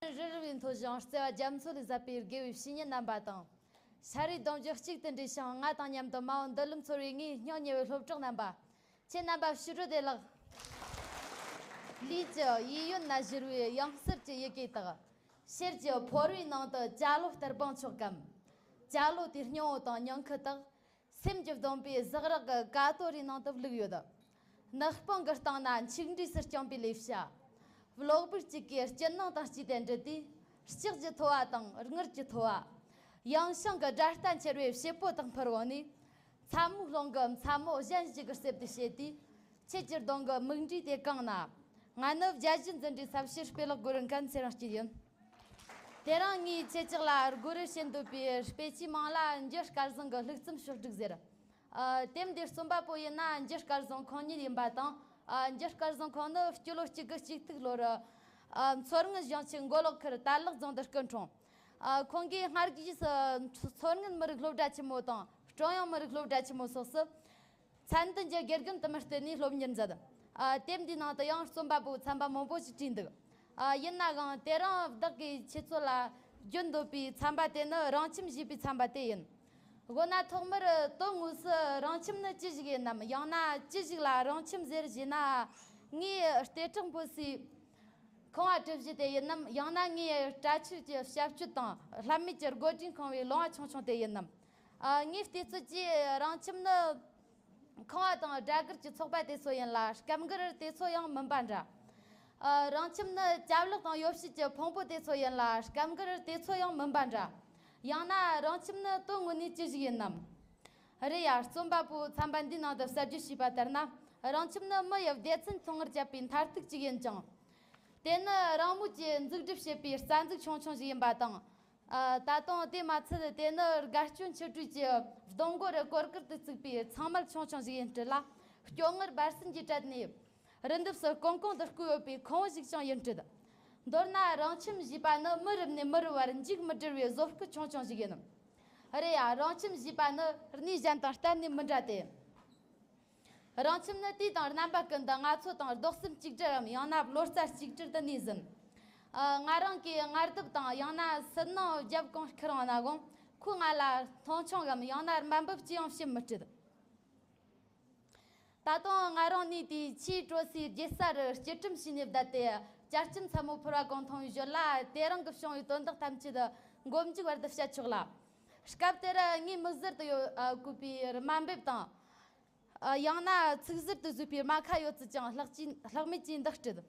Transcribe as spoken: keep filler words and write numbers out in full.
རི་རི་བའི་མཐོ་ཞིང་བརྩེ་བ་རྒྱ་མཚོ་ལས་ཟབ་པའི་དགེ་བའི་བཤེས་གཉེན་རྣམ་པ་དང་། ཤ་རུས་གདུང་རྒྱུད་གཅིག་ཏུ་འདྲེས་ཤིང་ང་དང་མཉམ་དུ་མ་འོངས་མདུན་ལམ་འཚོལ་བའི་ངའི་སྙིང་ཉེ་བའི་སློབ་གྲོགས་རྣམ་པ། ཁྱེད་རྣམ་པ་ཕྱི་དྲོ་བདེ་ལེགས། ལུས་ཀྱི་གཡས་གཡོན་ན་བཞུར་བའི་ཡང་གསེར་གྱི་ཡི་གེ་དག། ཤེལ་གྱི་ཕོར་བའི་ནང་དུ་ཅ་ལོ་ལྟར་སྦངས་ཆོག་གམ། ཅ་ལོ་དེ་སྙིང་བོ་དང་སྙིང་ཁུ་དག། སེམས་ཀྱི་བསྡོམས་པས་ཟག་རག་གི་ཀ་ཏོ་རའི་ནང་དུ་བླུགས་ཡོད། ནག་སྤང་གི་སྟེང་ན་འཆིག་འདྲིས་སུ་བརྐྱངས་པའི་ལས་བྱ། གློག་སྦུག་གཅིག་གི་སྐྱིད་སྣང་དང་བཅས་ཏེ་འདྲི་དུས། ལྕགས་ཀྱི་ཐོ་བ་དང་དངུལ་གྱི་ཐོ་བ། ཡང་ཤིང་གི་སྒྲ་རྟ་འཁྱེར་བའི་བྱེད་པོ་དག་འཕུར་འོང་ནས། མཚན་མོའི་ཀློང་གི་མཚན་མོ་གཞན་ཞིག་གི་གསེབ་ཏུ་བྱེད་དུས། ཁྱེད་ཀྱི་གདོང་གི་མིག་འབྲས་དེ་གང་ན། ང་ནི་བརྒྱ་བཞིན་འཛིན་གྲྭའི་ས་བཤེར་དཔེ་ཀློག་གུ་རུ་མཁན་ཚེ་རིང་སྐྱིད་ཡིན། དེ་རིང་ངས་ཁྱེད་ཅག་ལ་གུ་རུ་བྱིན་འདོད་པའི་དཔེ་ཆའི་མིང་ལ་འཇུ་སྐལ་བཟང་གི་ལྷུག་རྩོམ་ཕྱོགས་བསྒྲིགས་ཟེར། ཨ། དེབ་འདིའི་རྩོམ་པ་པོ་ཡིན་ན་འཇུ་སྐལ་བཟང་ཁོང་ཉིད་ཡིན་པ་དང་། ཨ། འཇུ་སྐལ་བཟང་ཁོང་ནི་སྤྱི་ལོ་གཅིག་དགུ་གཅིག་ཐིག་ལོར། ཨ། མཚོ་སྔོན་གཞུང་ཆེན་མགོ་ལོག་ཁུལ་དར་ལག་རྫོང་དུ་སྐུ་འཁྲུངས། ཨ། ཁོང་གིས་སྔར་རྗེས་སུ་མཚོ་སྔོན་མི་རིགས་སློབ་གྲྭ་ཆེན་མོ་དང་ཀྲུང་དབྱང་མི་རིགས་སློབ་གྲྭ་ཆེན་མོ་སོགས་སུ། མཚན་ལྡན་གྱི་དགེ་རྒན་དུ་མར་བསྟེན་ནས་སློབ་གཉེར་མཛད། ཨ། དེབ་འདིའི་ནང་དུ་ཡང་རྩོམ་པ་པོའི་ཚན་པ་མང་པོ་ཞིག་བྲིས་འདུག། ཨ། ཡིན་ནའང་དེ་རིང་བདག་གིས་ཁྱེད་ཚོ་ལ་བརྗོད་འདོད་པའི་ཚན་པ་དེ་ནི་རང་ཁྱིམ་ཞེས་པའི་ཚན་པ་དེ་ཡིན། དགོངས་ན་ཐོག་མར་དོན་དངོས་སུ་རང་ཁྱིམ་ནི་ཅི་ཞིག་ཡིན་ནམ། ཡང་ན་ཅི་ཞིག་ལ་རང་ཁྱིམ་ཟེར་ཞེ་ན། ངས་ལྟེ་ཁྲག་འཕོ་སའི་ཁང་བ་གྲུ་བཞི་དེ་ཡིན་ནམ། ཡང་ན་ངས་སྲ་མཁྲེགས་ཀྱི་ཞབས་ཀྱུ་དང་ལྷམ་མེ་གྱི་སྒོ་སྒྲིག་ཁང་བའི་ལོང་བ་ཆུང་ཆུང་དེ་ཡིན་ནམ། ཨ། ངའི་ལྟོས་ཚོད་ཀྱིས་རང་ཁྱིམ་ནི་ཁང་བ་དང་སྦྲ་གུར་གྱི་ཚོགས་པ་དེ་ཚོ་ཡིན་ལ། སྐབས་འགར་དེ་ཚོ་ཡང་མིན་པ་འདྲ། ཨ། རང་ཁྱིམ་ནི་ཅ་ལག་དང་ཡོ་བྱད་ཀྱི་ཕུང་པོ་དེ་ཚོ་ཡིན་ལ། སྐབས་འགར་དེ་ཚོ་ཡང་མིན་པ་འདྲ། ཡང་ན་རང་ཁྱིམ་ནི་དོན་དངོས་ནས་ཅི་ཞིག་ཡིན་ནམ། རེད་ཡ། རྩོམ་པ་པོའི་ཚན་པ་འདིའི་ནང་དུ་གསལ་བརྗོད་བྱས་པ་ལྟར་ན། རང་ཁྱིམ་ནི་མི་ཡི་སྡེ་ཚན་ཐོག་མར་བཅད་པའི་མཐར་ཐུག་ཅིག་ཡིན་ཅིང་། དེ་ནི་རང་མོས་ཀྱིས་འཛུགས་སྒྲུབ་བྱེད་པའི་རྩ་འཛུགས་ཆུང་ཆུང་ཞིག་ཡིན་པ་དང་། ཨ། ད་དུང་དེ་མ་ཚད་དེ་ནི་དགའ་སྐྱོ་འཆི་བྲོས་ཀྱི་སྡོང་མགོ་རུ་གོར་གུར་དུ་བཙུགས་པའི་ཚང་མལ་ཆུང་ཆུང་ཞིག་ཡིན་སྲིད་ལ། སྐྱོ་ངལ་འབར་སེན་གྱིས་བྲལ་ནས། རི་འདབས་སུ་ཀོང་ཀོང་དུ་བརྐོས་ཡོད་པའི་ཁང་བུ་ཞིག་ཀྱང་ཡིན་སྲིད། མདོར་ན་རང་ཁྱིམ་ཞེས་པ་ནི་མི་རབས་ནས་མི་རབས་བར་འཇིག་མི་སྒྲིལ་བའི་བཟོ་ལྐོག་ཆུང་ཆུང་ཞིག་ཡིན། རེད་ཡ། རང་ཁྱིམ་ཞེས་པ་ནི་གནས་གཞན་དང་གཏན་ནས་མི་འདྲ་སྟེ། རང་ཁྱིམ་ནི་དུས་དང་རྣམ་པ་ཀུན་ཏུ་ང་ཚོ་དང་རྡོག་སེམས་གཅིག་སྒྲིལ་རམ། ཡང་ན་བློ་རྩ་གཅིག་སྒྲིལ་དུ་གནས་ཟིན། ཨ། ང་རང་གིས་ངར་དུབ་དང་ཡང་ན་སུན་སྣང་བརྒྱབ་གང་ཁྱེར་འོང་ན་གང་། ཁོས་ང་ལ་མཐོང་ཆུང་གམ། ཡང་ན་དམའ་འབེབས་ཅི་ཡང་བྱེད་མི་སྲིད། ད་དུང་ང་རང་ནས་དེའི་ཆེས་སྤྲོ་སའི་རྒྱལ་ས་རུ་སྐྱིལ་ཀྲུང་བྱས་ནས་བསྡད་དེ། བསྐྱར་སྐྱེམས་ཚ་མོ་ཕོར་བ་གང་འཐུང་བའི་ཞོར་ལ། དེ་རིང་གི་བྱུང་བའི་དོན་དག་ཐམས་ཅད་མགོ་མཇུག་བར་དུ་བཤད་ཆོག་ལ། སྐབས་དེར་ངའི་མིག་ཟུར་དུ་ཡོད། ཨ། བཀོད་པའི་དམའ་འབེབས་དང་། ཨ། ཡང་ན་ཚིག་ཟུར་དུ་བཟོས་པའི་རྨ་ཁ་ཡོད་ཚད་ཀྱང་ལྷག་ཅིང་ལྷག་མེད་ཀྱིས་འདག་སྲིད།